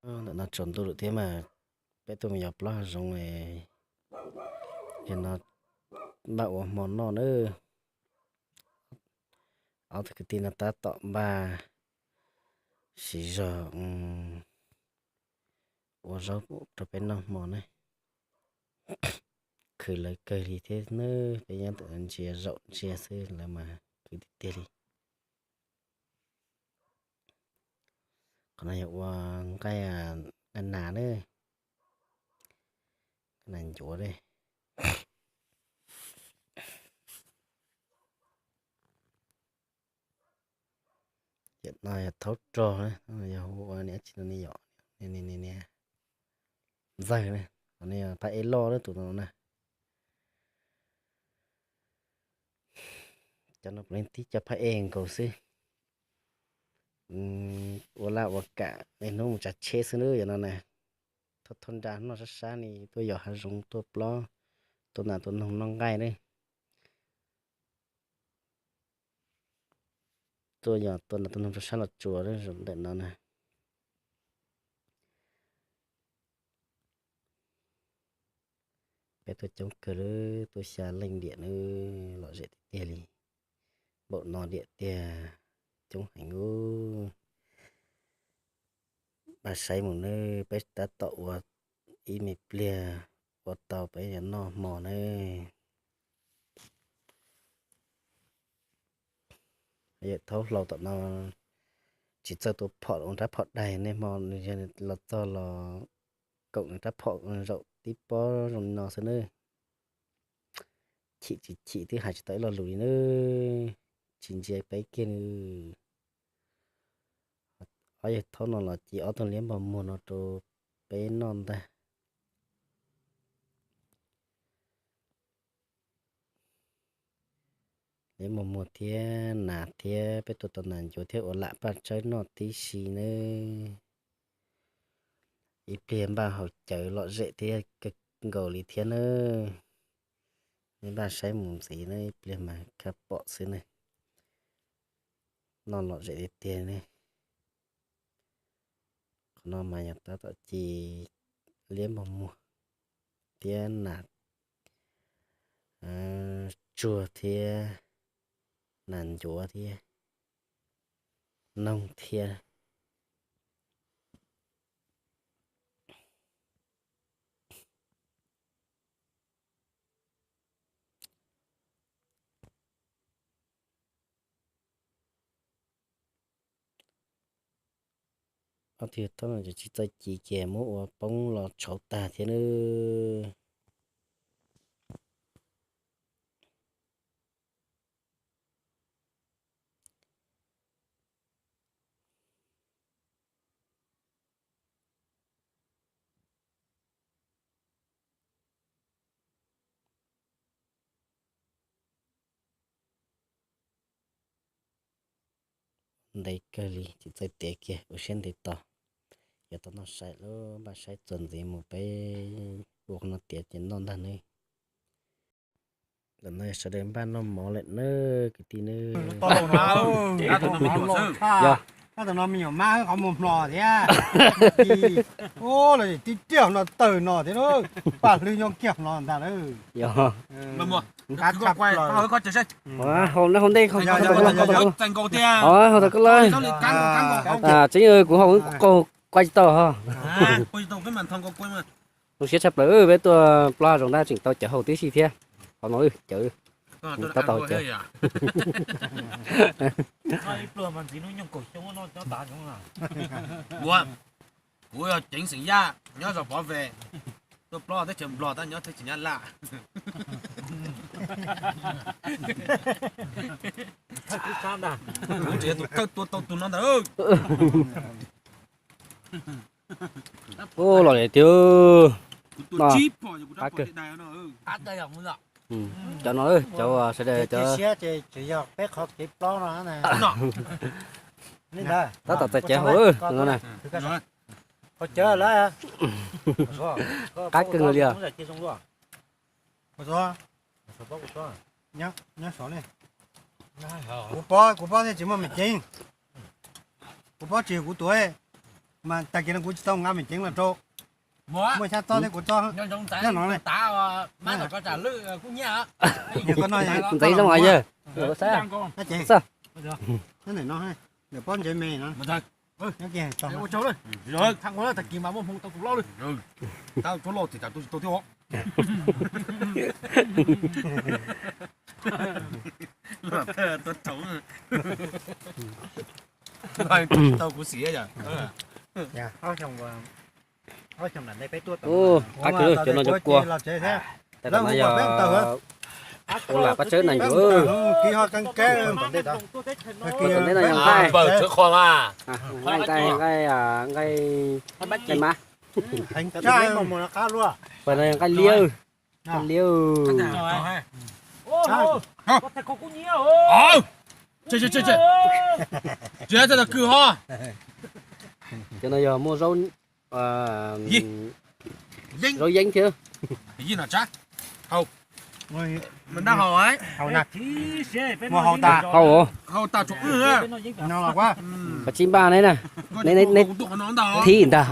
Ntawm no tsaus ntuj lawm thiab mas peb tuaj mus yos plaub hav zoov, yog no npaj ua hmo noj nawb. Ob tug kwv tij no tab tom npaj siv zog ua zaub rau peb noj hmo ne. Khwv lawv kawg li thiab nawb, peb nyob ntawm ntsia zaum ntsia xwb lawv mas khwv tiag tiag li. Qhov no yog ua nqaij, nqaij nas ne, nqaij nas ncuav ne. Yam no yog thaub rog na, yog hu ua niam tsis no ne yom, niam ntxawg na, qhov no yog phaj ej loj na tus no na. Cov no puav leej tib co phaj ej nkaus xwb. Ua laj ua kam niaj hnub mus tsav tsheb xwb na yom no na. Thauj thauj nra noj sab sab ni, tuaj yos hav zoov tuaj plob, tuaj nas tuaj noog noj nqaij na. Tuaj yos tuaj nas tuaj noog rau sab Los Tsuas na, zaum ntawm no na. Peb tuaj coob kawg li, tuaj xya leej diam na, lom zem tiag tiag li. Npaum no diam tiag, coob heev ub. Npaj saib mus nawb, peb tab tom ua ib me pliag ua tau peb yuav noj hmo nawb. Yawm thaub hlau tom no tsis txawj tua phom ua rab phom daig, nej hmo nws yog los txog los koom nws rab phom zaum tib pob zoo li no xwb nawb. Chim tsis chim twb hais tsis tau ib lo lus li nawb, tsis ntsia peb kiag nawb. Ob yawg thaub no los cia ob tug liab npog muag no rau peb noj ntag. Liab npog muag thiab nas thiab, peb tua tau nas ncuav thiab ua lam paj tsawb noj tib si nawb. Ib pliag npaj haus cawv lom zem thiab kawg nkaus li thiab nawb. Nej npaj saib mus ntxiv nawb, ib pliag mas kaj pom xwb nawb. Noj lom zem tiag tiag ne. Qhov no mas yog tab tom ci liab npog muag thiab nas tsuag thiab nas ncuav thiab noog thiab. Ob tug thaub no ces tsis txawj ci ces muab ua poob los tshauv tag thiab nawb. Ntev kawg li, tsis txawj tiav kiag, ua siab ntev tos. Yog tau noj sai lawm, npaj saib txuas ntxiv mus peb ua qhov no tiav ces noj ntag nawb. Ntawm no sawv daws npaj noj mov lawm nawb kwv tij nawb. Yog. Tab tom no me nyuam mab qhov muag hmo thiab. Ua los tib tiaj no tawg no thiab, paj hlwb nyob kiag no ntag lauj. Yog. Hau ntej, hau tau koj lawm. Tseeb kuv hau qaug qua tsis tau ho. Zoo siab tshaj plaws, peb tuaj plaub hav zoov ntag tseem tau cawv haus tib si thiab. Qhov no cawv, tab tom cawv. Kuv yog Ceev Xeem Yaj nyob zos Pov Ves, tuaj plaub teb chaws Nplog tab nyob teb chaws Nyab Laj. Kuv tseem yog tus kawg tua tau tus no ntag. Ua los li tiag. Cov no, cov sawv daws cov siab ces tseem yog peb qhov kev plaub no. Tab tom txais cawv haus no na. Qab kawg li os. Kuv paub, kuv paub thiaj tsis muaj me ceeb. Kuv paub tsis yog kuv tus. Mas tag kis no kuv tsis tau nqa me ceev los rau. Muaj xyab txob thiab kuv txob nyob no. Ntxeev zoo yawg. Tag kis mas muaj hmoo tau tus loj li. Tau tus loj tsis tau thiab os. Tau kuv xim yom. Qab kawg cov no cov kua. Tam no yog ua lam pab tsawb na yus. Tam no yog nqaij, nqaij, nqaij mas. Pas no yog nqaij liab, nqaij liab. Cov no yog muaj zaub, zaub yeeb thiab. Hau, hau tas. Pas tsib npaj ne na, neb thib ntag.